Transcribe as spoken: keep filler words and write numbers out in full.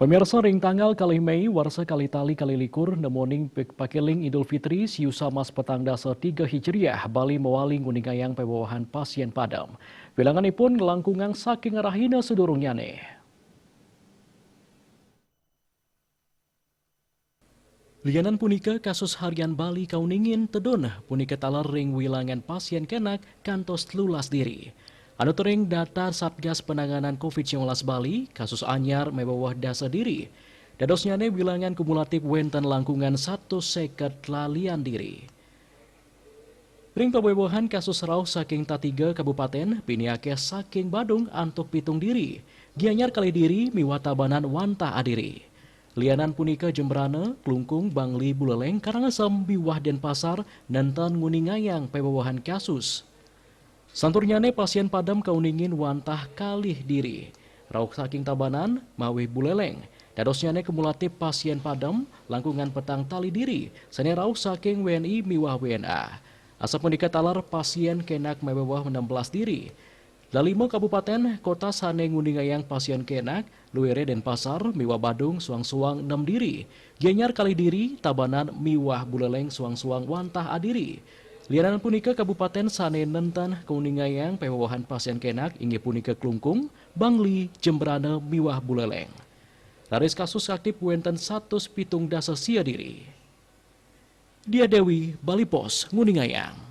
Pemirsa, ring tanggal kalih Mei, warsa kalih tali kalih likur, nemoning pe-, pakeling Idul Fitri, siu samas petang dasa tiga Hijriah, Bali mawali nguningayang pawewahan pasien padem. Wilanganipun nglangkungang saking rahina sadurungnyane. Lianan punika, kasus harian Bali kauningin tedun punika taler ring wilangan pasien kenak kantos telulas diri. Anut ring data Satgas Penanganan covid sembilan belas Bali, kasus anyar maweweh dasa diri. Dadosnyane wilangan kumulatif wenten langkungan satus seket lalian diri. Ring pawewehan kasus rauh saking tatiga kabupaten, pinih akeh saking Badung antuk pitung diri, Gianyar kalih diri miwah Tabanan wantah adiri. Lianan punika Jembrana, Klungkung, Bangli, Buleleng, Karangasem miwah Denpasar nenten nguningayang pawewehan kasus. Santurnyane pasien padem kauningin wantah kalih diri. Rauh saking Tabanan mawih Buleleng. Dadosnyane kumulatif pasien padem langkungan petang tali diri, sane rauh saking W N I miwah W N A. Asapunika taler pasien kenak maweweh enam belas diri. Lalima kabupaten kota sane nguningayang pasien kenak, luire Denpasar miwah Badung suang-suang enam diri, Gianyar kalih diri, Tabanan miwah Buleleng suang-suang wantah adiri. Lianan punika, kabupaten sane nenten kauningayang pawewehan pasien kenak inggih punika Klungkung, Bangli, Jembrana miwah Buleleng. Raris kasus aktif wenten satus pitung dasa sia diri. Diah Dewi, Bali Post, nguningayang.